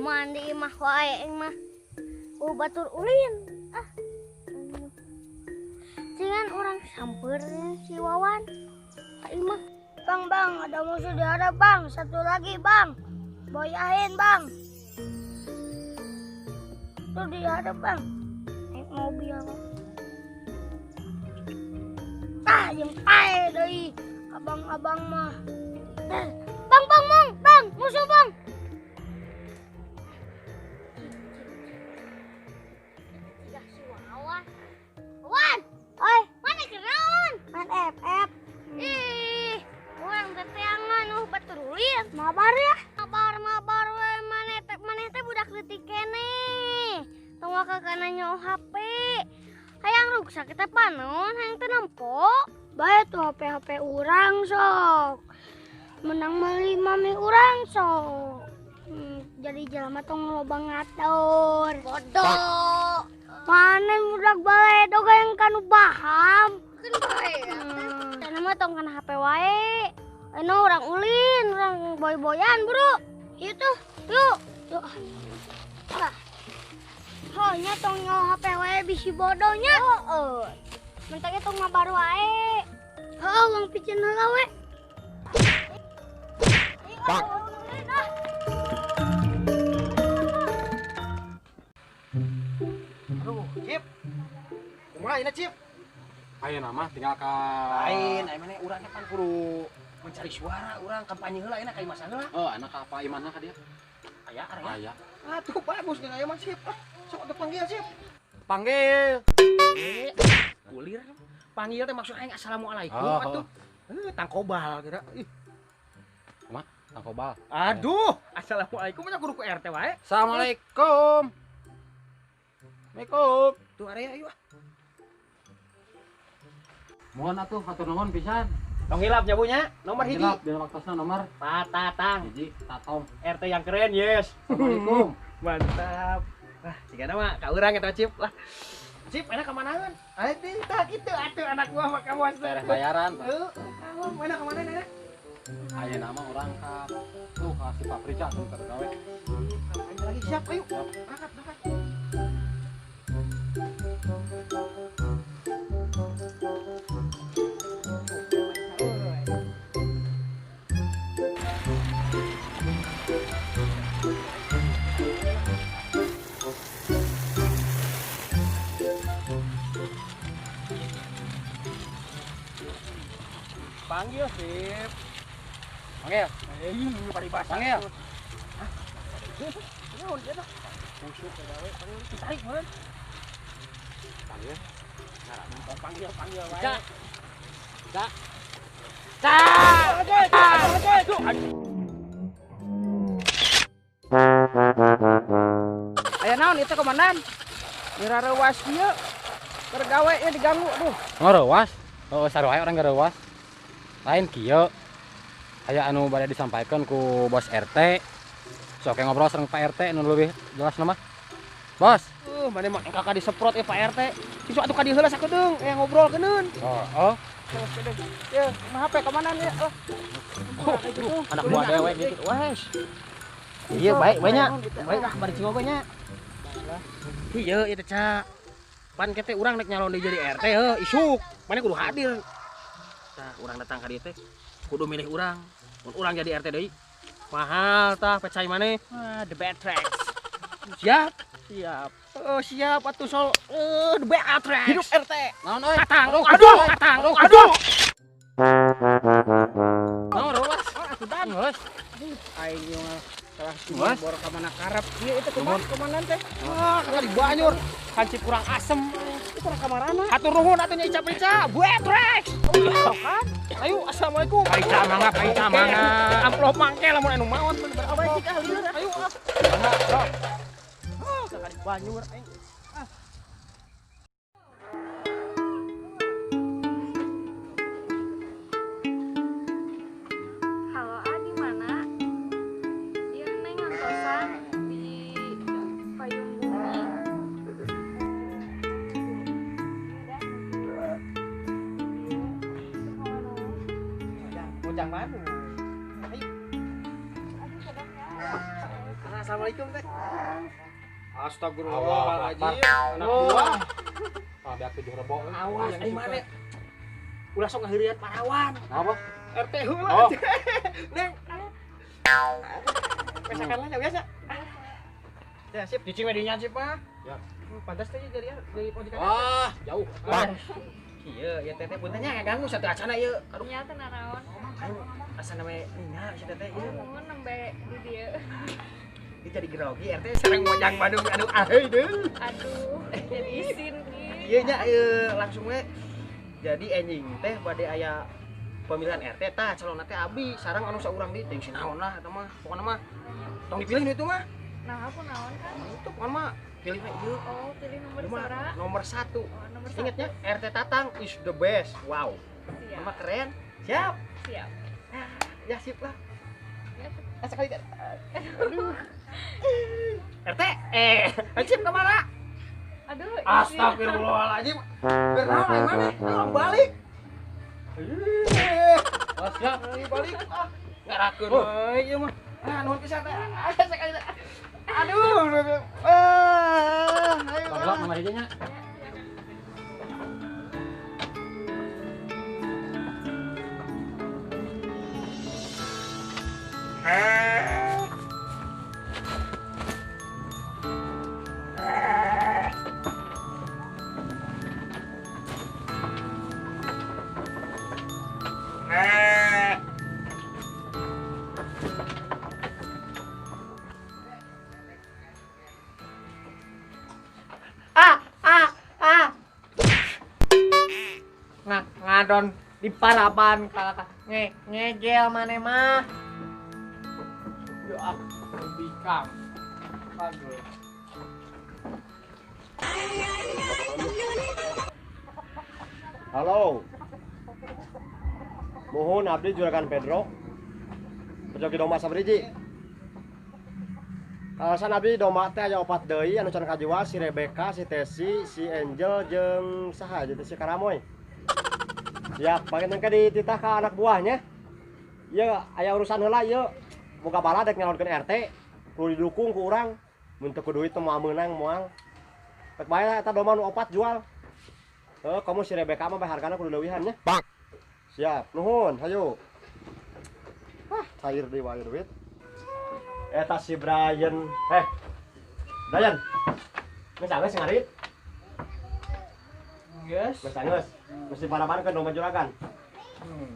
Kumaha di imah wae aing mah. Oh batur ulin. Ah. Jangan orang samper si Wawan. Ka imah. Bang, bang, ada musuh di arah bang. Satu lagi bang. Boyahin bang. Tuh di arah bang. Naik mobil. Tah, yang pae deui. Abang-abang mah. Bang, bang, bang, bang, musuh bang. Tidak si Wawan. Wawan, oi, mana kenaon? Main FF. Ih, urang teteangan batur ulin. Mabar ya? Mabar, mabar we maneh teh budak leutik keneh. Tong waka kana nyo HP. Hayang ruksak teh panon, hayang teh nempo. Bae tuh HP-HP urang sok. Menang meuli mami urang sok. Jadi jelema tong loba ngatur. Bodoh. Mana budak baledog yang kanu baham. Keun bae. Cenah mah tong kana HP wae. Eno urang ulin, urang boy-boyan, Bro. Ieu tuh. Yuk. Yuk. Tah. Heuh nya tong nyo HP wae bisi bodohnya. Heeh. Mentangnya tong mabar wae. Heuh, wong piceun heula we. Bang. Aduh, Cip. Kumaha ini, Cip? Ayeuna mah tinggal ka lain, aya maneh urang kan kudu mencari suara, urang kampanye heula enak ka imah heula. Oh, anak ka apa imahna ka dia? Aya area. Aya. Atuh bagus geus aya mah, Cip. Ah, sok atuh panggil, Cip. Panggil. Kulir. Panggil teh maksud aing assalamualaikum atuh. Tangkobal kira. Ih. Kumaha? Tangkobal. Aduh, assalamualaikum nya kudu ku RT wae. Assalamualaikum. Assalamualaikum. Tuh area ayo ah. Mohon atuh hatur nuhun pisan. Tong hilap nya Bu nya, nomor hiji. Hilap dina waktosna nomor Patatang. Hiji Tatong. RT yang keren, yes. Assalamualaikum. Mantap. Wah, sigana mah ka urang eta Cip lah. Cip, enak kemanaan? Aduh, tak gitu atuh anak gua mah kamu beres bayaran. Heeh, kamu enak kemana enak? Ayeuna mah urang ka tuh ka si Pak Prica tuh keur gawe. Kampanye lagi siap, ayo. Berangkat, berangkat. Panggil, Sip. Panggil. Paribasa. Panggil. Hah? Naon dia tah? Busuk gawe, panggil ditarik meureun. Panggil. Nah, panggil, panggil wae. Cak. Cak. Cak. Aya naon ieu teh komandan? Mira reuwas kieu. Keur gawe nya diganggu aduh. Ngoreuwas? Heeh, sarua wae urang gareuwas. Lain kieu. Aya anu bade disampaikan ku bos RT. Sok ngobrol sareng Pak RT nu leuwih jelas mah. Bos. Mane mah kakak disemprot ya Pak RT. Siswa atuh ka dieu heula sakedeung ngobrol keuneun. Oh, oh. Ya, mah HP komandan ya. Oh, anak buah dewek gitu. Wes. Iya, baik banyak. Baik lah bari cingogo nya. Iya, ieu teh Ca. Pan kete urang rek nyalon deui jadi RT heuh, isuk. Mane kudu hadir. Tah, urang datang ka dieu teh kudu milih urang. Mun urang jadi RT deui, mahal tah pecai maneh. Ah, the bad tracks. Siap. Siap. Oh, siap atuh sol. The bad tracks. Hidup RT. Naon euy? Tatang. Aduh, tatang. Aduh. Naon reuwas? Atuh dan. Geus. Aing ieu mah salah Geus. bor ka mana karep. Ieu itu kumaha komandan teh? Wah, kakak di Banyur. Hansip kurang asem. Itu ka marana? Hatur nuhun atuh nya Ica-Prica. Bad tracks. Kan? Ayo, assalamualaikum. Ica mangga, Ica mangga. Amplop mangke lamun anu maot bener Baik cik ah lieur. Ayo ah. Mangga, sok. Ah, kakak di Banyur aing. Halo, A di mana? Iya, Neng ngantosan di Payung Bumi. Ujang mana? Ayo. Assalamualaikum teh. Astagfirullahaladzim. Anak buah. Ah, beak 7 rebo. Awas ai maneh. Ulah sok ngaheureuyan parawan. Apa? RT heula. Neng. Pesakan lah biasa. Ya sip, cicing we dinya sip mah. Ya. Pantas teh jadi majikan. Wah, jauh. Iya, ya teteh punten nya ganggu satu acana ieu. Aduh. Nya teh naraon. Asa we nya si teteh ieu. Mun nembe di dieu. Ieu jadi grogi RT sareng mojang Bandung aduh aheuy deui. Aduh, jadi isin kieu. Ieu nya ieu langsung we. Jadi enjing teh bade aya pemilihan RT tah calonna teh abi sareng anu saurang deui teh sinaon lah eta mah. Pokona mah tong dipilih nu itu mah. Nah, aku naon kan? Itu pokona mah pilih we ieu. Oh, pilih nomor sabaraha? Nomor 1. Oh, nomor 1. Ingatnya RT Tatang is the best. Wow. Siap. Nama keren. Siap. Siap. Nah, ya sip lah. Ya. Sekali. Aduh. RT sip kemana? Aduh. Astagfirullahaladzim. Bernaon ai maneh? Tolong balik. Oh, siap. Balik. Ah, ngarakeun we ieu mah. Ah, nuhun pisan teh. Sekali. Aduh. Ayo. Baglak nomor hiji nya. Ngadon di paraban kalaka ngegel maneh mah. Yo ah, bikang. Aduh. Halo. Mohon abdi juragan Pedro. Pejogi domba sabriji. Alasan abdi domba teh aya opat deui anu can kajual si Rebecca, si Tesi, si Angel jeung saha jeung si Karamoy. Siap, pakai nengke dititah ke anak buahnya. Iya, aya urusan heula ieu. Boga bala dek nyalonkeun RT, kudu didukung ku urang. Mun teu ku duit teh moal meunang moal. Rek bae eta domba nu opat jual. Heuh, kamu si Rebecca mah bae hargana kudu leuwihan nya. Siap, nuhun, hayu. Ah, cair deui wae duit. Eta si Brian. Brian. Geus anggeus ngarit? Geus. Geus anggeus. Mesti paraban ke domba juragan.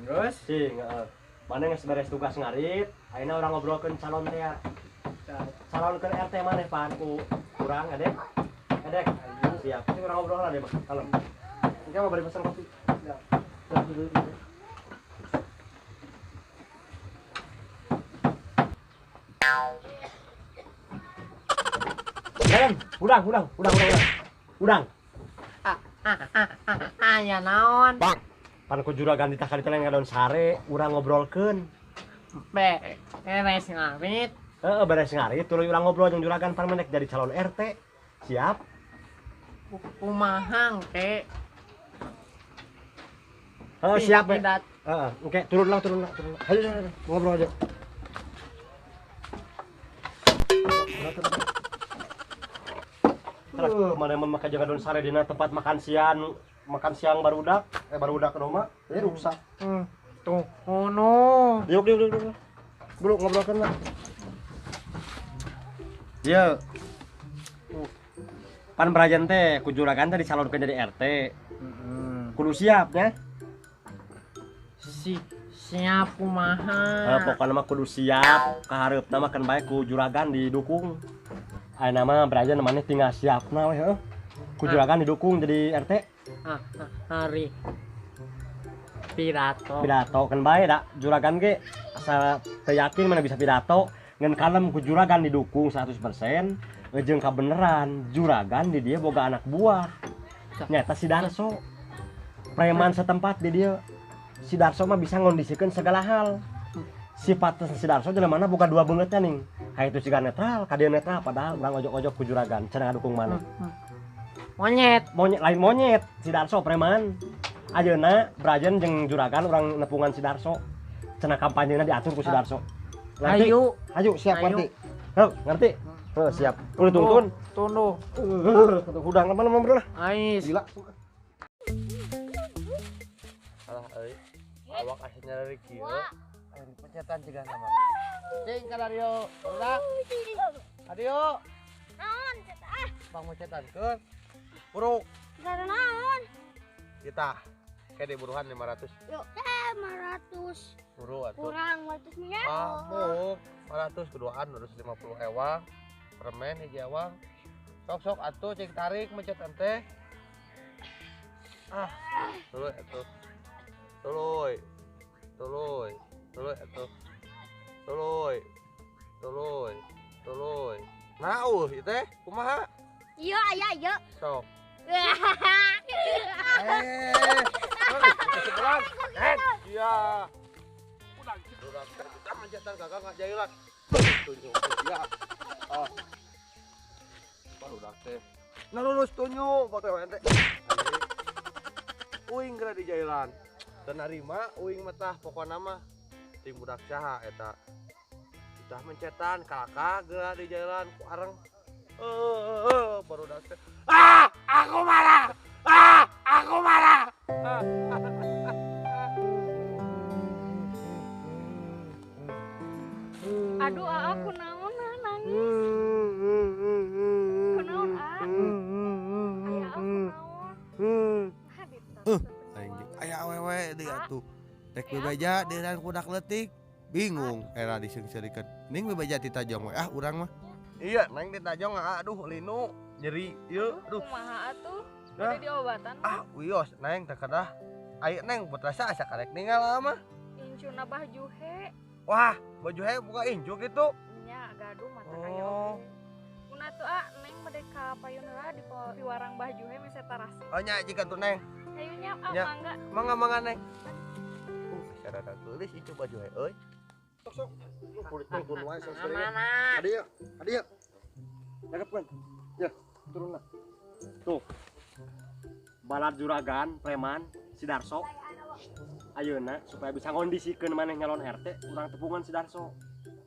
Geus. Sing, heeh. Maneh geus beres tugas ngarit, ayeuna urang ngobrolkeun calon teh ya. Calonkeun RT maneh pan ku urang edek. Edek. Siap. Sing urang ngobrol lah deh mah, kalem. Engke mah bari pesan kopi. Siap. Brian, udang. Udang. Ya naon? Pan ku juragan ditah ka ditu lain ngadon sare, urang ngobrolkeun. Beres ngarit. Heeh, beres ngarit tuluy urang ngobrol jeung juragan pan menek jadi calon RT. Siap. Kumaha engke? Heeh, siap. Heeh, engke turun lah. Ayo, ngobrol aja. Mana emang makan jangan don sare dina tempat makan siang barudak, barudak domba, ini rusak. Tuh, oh no. Yuk. Dulu ngobrolkan lah. Iya. Pan Brian teh ku juragan teh dicalonkeun jadi RT. Kudu siap nya. Siap kumaha. Pokokna mah kudu siap, kahareupna mah keun bae ku juragan didukung. Ayeuna mah Brian maneh tinggal siapna we heuh. Ku juragan didukung jadi RT. Hari pidato. Pidato kan bae da juragan ge asa teu yakin mana bisa pidato ngan kalem ku juragan didukung 100% jeung kabeneran juragan di dia boga anak buah. Nyata si Darso preman setempat di dia. Si Darso mah bisa ngondisikeun segala hal. Sifat si Darso jelema mana boga dua beungeutnya ning. Ka itu siga netral, ka dieu netral padahal urang ojok-ojok ku juragan cenah ngadukung maneh. Monyet, lain monyet, si Darso preman. Ayeuna Brian jeung juragan urang nepungan si Darso. Cenah kampanyena diatur ku si Darso. Nanti, Ayo. Ayo siap Ayo. Nanti. Heuh, ngerti? Heuh, siap. Udah tungtun. Tunduh. Udah mana mana bro lah. Ais. Gila. Alah euy. Awak aslinya dari kieu. Ayo pencetan cegah nama. Cing ka Dario. Barudak. Adio. Naon cet ah. Bang mencetankeun. Buru. Gara naon? Kita kayak diburuhan 500. Yuk, 500. Buru atuh. Kurang 500 nya. Ah, muk. 500 keduaan 250 ewang. Permen hiji ewang. Sok-sok atuh cing tarik mencetan teh. Ah, tuluy atuh. Tuluy. Tuluy. Tuluy atuh. Tuluy. Tuluy. Tuluy. Nah, ieu teh kumaha? Iya, aya ieu. Sok. Iya. Udah mencetan gagal nggak jailan. Tunjuk ya. Ah. Barudak teh. Nah lulus tunjuk pakai ente. Uing geura di jailan. Teu narima uing mah tah pokona mah ting budak saha eta. Tah mencetan kakak geura di jailan ku areng. Barudak teh. Ah, aku marah. Ah, aku marah. Aduh, aa kunaon nangis. Kunaon aa? Aya aa kunaon? Aing aya awewe deui atuh. Rek bebeja deunan kudak leutik. Bingung era diseungseurikeun. Ning bebeja ti tajong we ah urang mah. Iya, neng ti tajong aduh linu nyeri ieu aduh. Kumaha atuh? Bade diobatan? Ah, wios neng teh kedah. Aya neng putrasa asa karek ninggal mah. Incuna Bah Juhe. Wah, baju he buka incu gitu. Nya gaduh mata kaya oge. Kuna tuh ah neng bade ka payun heula di piwarang Bah Juhe mese tarasi. Oh nya jika tuh neng. Hayu nya ah mangga. Mangga mangga neng. Sarada geulis incu baju he euy. Sok sok. Kulit tungtun wae sok sering. Adi yeuh, adi yeuh. Nangkepkeun. Ya, turunlah. Tuh. Balad juragan preman si Darso. Ayeuna supaya bisa ngondisikeun maneh nyalon RT urang tepungan si Darso.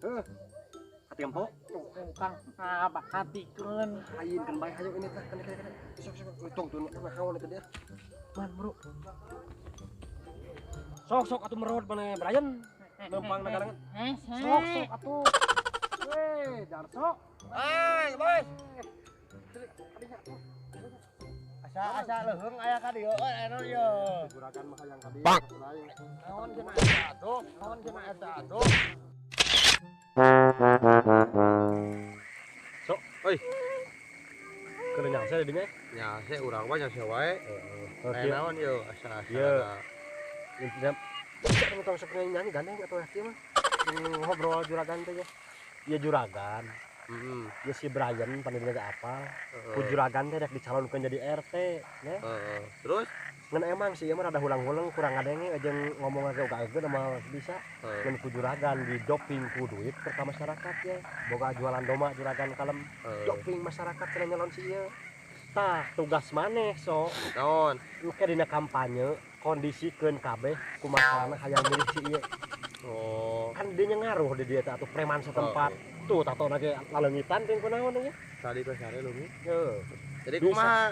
Heuh. Hati empok. Kang apa hatikeun. Lain keun bae hayu ini teh kene kene. Sok sok tungtun naon eta dia. Man, bro. Sok sok atuh merod maneh Brian. Lempang nagarangan. Sok sok atuh. Weh, Darso. Ah, bos. Asa leuheung aya ka dieu euy anu ieu. Juragan mah hayang ka dieu. Naon cenah eta atuh? Naon cenah eta atuh? Sok, euy. Keur nyase di dinya? Nyase urang mah nyase wae. Heeh. Aya naon ieu asa-asa. Ieu. Intinya tong sok nyanyi gandeng atuh kieu mah. Ngobrol juragan teh ya. Ieu juragan. Ya si Brian pandai apa? Ku juragan teh rek dicalonkeun jadi RT, nya. Terus ngan emang sih ieu mah rada hulang-huleng kurang ngadenge jeung ngomong ge uga-uga mah bisa. Ngan ku juragan di doping ku duit ka masyarakat ya. Boga jualan domba juragan kalem. Doping masyarakat cenah nyalon si ieu. Tah tugas maneh sok. Naon? Engke dina kampanye kondisikeun kabeh kumaha hayang milih si ieu. Oh. Kan dia ngaruh di dia teh atuh preman setempat. Tuh tato lagi laleungitan teh kunaon nya. Tadi teh sare leungit. Heuh. Jadi kumaha?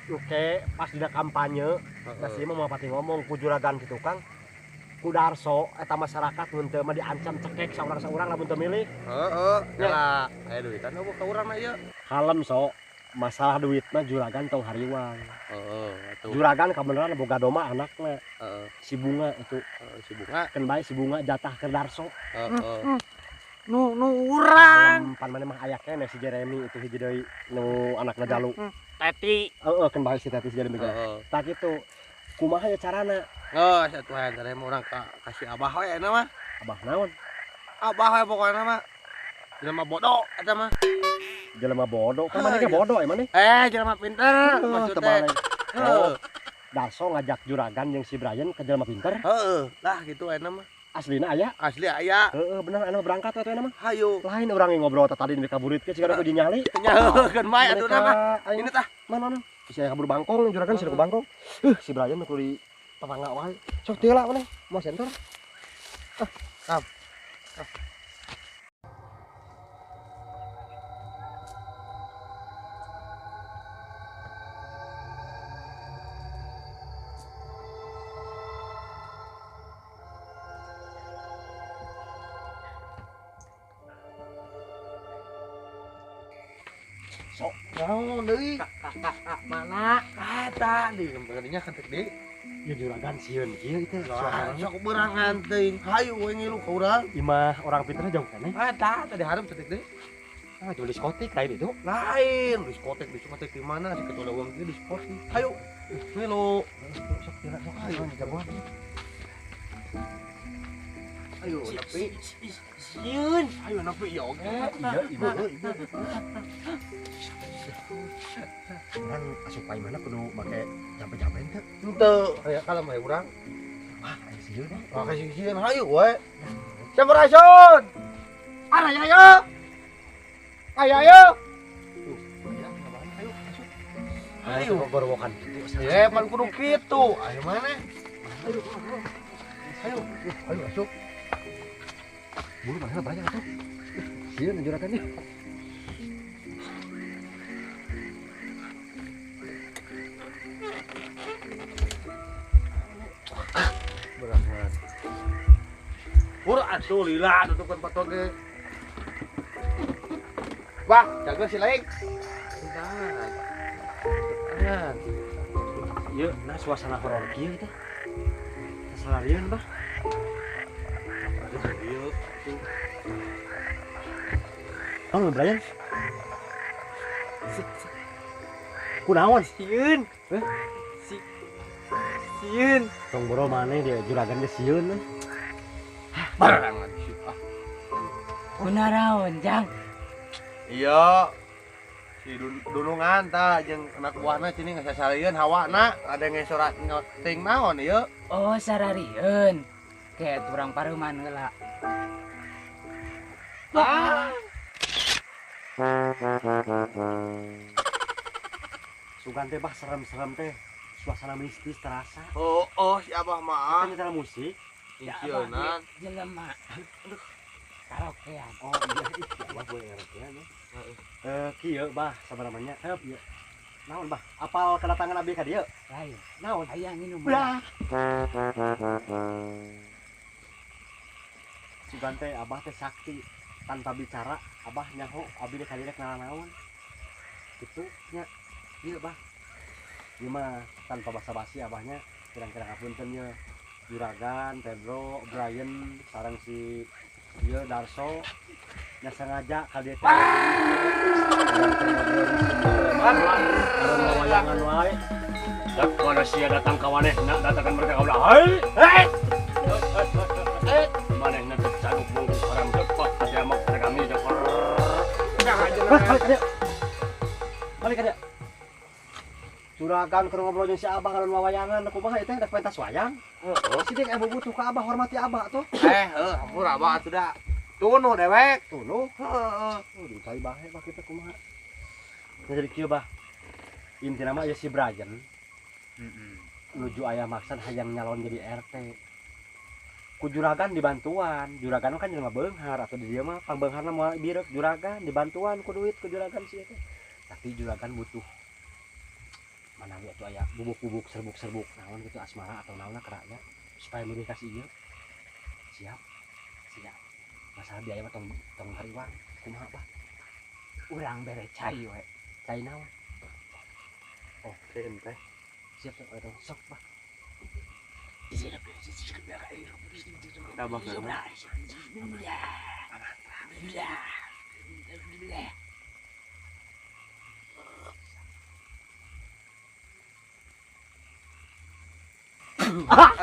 Oke, pas dina kampanye, nah si mah pati ngomong ku juragan kitu Kang. Ku Darso eta masyarakat mun teu mah diancam cekek saurang-saurang lamun teu milih. Heeh, lah aya duitan eueuh ka urang mah ieu. Kalem sok. Masalah duit mah juragan tong hariwang. Heeh, atuh. Juragan kabeneran boga domba anakna. Heeh. Si Bunga itu. Si Bunga. Keun bae si Bunga jatah ke Darso. Heeh. Nu nu urang. Pan maneh mah aya keneh si Jeremy itu hiji deui nu anakna Jalu. Teti. Heeh, keun bae si Teti si Jeremy. Tah kitu. Kumaha ya carana? Heuh, satu hayang teh urang ka kasih abah we eta mah. Abah naon? Abah we pokona mah. Jelema bodoh eta mah. Jelema bodoh, kan maneh ge bodoh maneh? Jelema pinter maksudnya. Oh, Darso ngajak juragan jeung si Brian ke jelema pinter. Heeh, lah gitu eta mah. Aslina aya? Asli aya. Heeh, bener anu berangkat atuh eta mah. Hayu. Lain urang yang ngobrol tadi di kaburit ke siga kudu nyali. Nyalikeun bae atuh mah. Ini tah. Mana mana? Bisa kabur bangkong juragan sih bangkong. Si Brian nu kudu tetangga wae. Sok teu lah maneh, mau senter. Ah. Kam. Sok. Naon deui? Mana? Eta deui kadinya kan teh deui. Ya juragan sieun kieu itu. Sok berangan teuing. Hayu we ngilu ka urang. Imah orang pinterna jauh keneh. Eta tadi hareup teh deui. Ah, jual diskotik lain itu. Lain, diskotik, diskotik di mana? Si ketua uang itu diskotik. Hayu, ngilu. Sok kira sok ayo jagoan. Ayo, nepi. Sieun. Ayo nepi ya oge. Iya, ibu, ibu. Kan asup ka imahna kudu make jampe-jampen teu. Henteu, aya kalem aya urang. Ah, aya sieun. Ah, kasih sieun hayu we. Sampurasun. Araya ayo. Ayo ayo. Tuh, aya ayo asup. Ayo gorowokan kitu. Eh, pan kudu kitu. Ayo mana? Ayo. Ayo, ayo asup. Bulu mana banyak atuh. Sieun juragan nih. Berangan. Pur atuh lila tutupan patoge. Wah, jaga si lain. Nah. Ieu nah suasana horor kieu teh. Sasalarian, Bah. Ieu tuh. Naon Brian? Kunaon? Sieun. Heh? Sieun. Tong boro maneh dia juragan ge sieun. Barangan sih. Ah. Kunaraon, Jang? Iya. Si dunungan tah jeung anak buahna cini ngasasarieun hawana ada ngesorat nyoting naon ieu. Oh, sararieun. Kayak turang paruman heula. Ah. Sugan teh bah serem-serem teh suasana mistis terasa. Oh, oh si abah mah. Kita nyetel musik. Sieunnan jelema. Aduh. Karaokean. Oh iya, ih, abah boleh karaokean ya. Heeh. Kieu bah sabaramanya. Heup ieu. Naon bah? Apal kedatangan abdi ka dieu? Lain. Naon? Hayang nginum. Lah. Sugan teh abah teh sakti tanpa bicara abah nyaho abdi ka dieu rek nanaon. Kitu nya. Ieu bah. Ieu mah tanpa basa-basi abahnya kirang-kirang hapunten nya. Juragan, Pedro, Brian, sareng si ieu Darso nya sengaja ka dieu teh. Wayangan wae. Dak manusia datang ka manehna datangkan mereka ka ulah. Hei! Hei! Manehna tercaduk bungkus haram cepat hati amak kami jepar. Balik ka dieu. Balik ka dieu. Juragan keur ngobrol jeung si Abah ngalun wawayangan kumaha ieu teh rek pentas wayang. Heeh. Si dek butuh ka Abah hormati Abah tuh. Heuh, hampura Abah atuh da. Tunuh dewek. Tunuh. Heeh. Oh, dicai bae bah kitu kumaha. Nah, jadi kieu bah. Intina mah aya si Brian. Heeh. Nuju aya maksad hayang nyalon jadi RT. Ku juragan dibantuan. Juragan kan jelema beunghar atau di dieu mah pangbeungharna moal bireuk juragan dibantuan ku duit ku juragan si eta. Tapi juragan butuh manawi atuh aya bubuk-bubuk serbuk-serbuk naon gitu asmara atau naonna ke rakyat supaya lebih kasih ieu. Siap. Siap. Masalah biaya mah tong tong hariwang kumaha bah? Urang bere cai we. Cai naon? Oh, teh. Siap sok atuh sok bah. Abah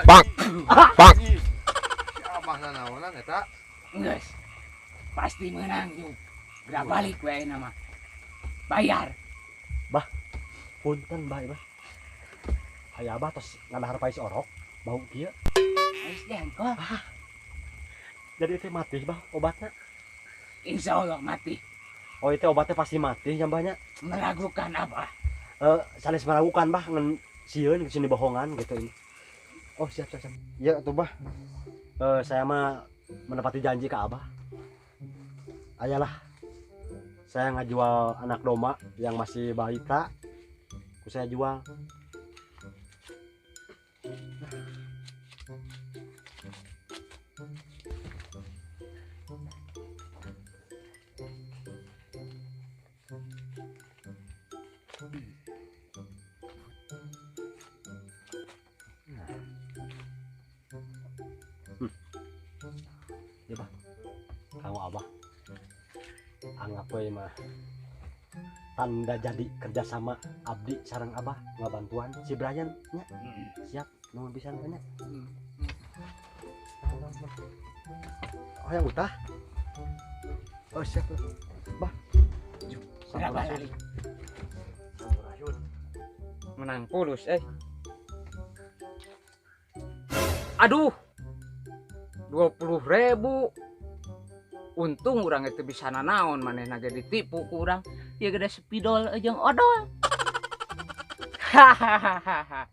Bang. Bang. Si abah nanaonan eta? Geus. Pasti menang yuk. Geura balik we ayeuna mah. Bayar. Bah. Punten bah bah. Aya abah tos ngadahar pais orok bau kieu. Geus jengkol. Jadi teh mati bah obatna. Insyaallah mati. Oh itu obatnya pasti mati jambahnya. Meragukan abah. Sanes meragukan bah ngan sieun sini bohongan gitu ini. Oh siap siap siap. Iya tuh bah. Saya mah menepati janji ke abah. Ayalah. Saya ngajual anak domba yang masih balita. Ku saya jual. Anggap we mah tanda jadi kerjasama abdi sareng Abah ngabantuan si Brian nya. Siap, nuhun pisan nya. Oh, yang utah. Oh, siap. Bah. Geura balik. Sampurasun. Menang pulus eh. Aduh, 20.000. Untung urang itu bisa nanaon, manehna ge ditipu ku urang. Ieu gede spidol jeung odol. Hahaha.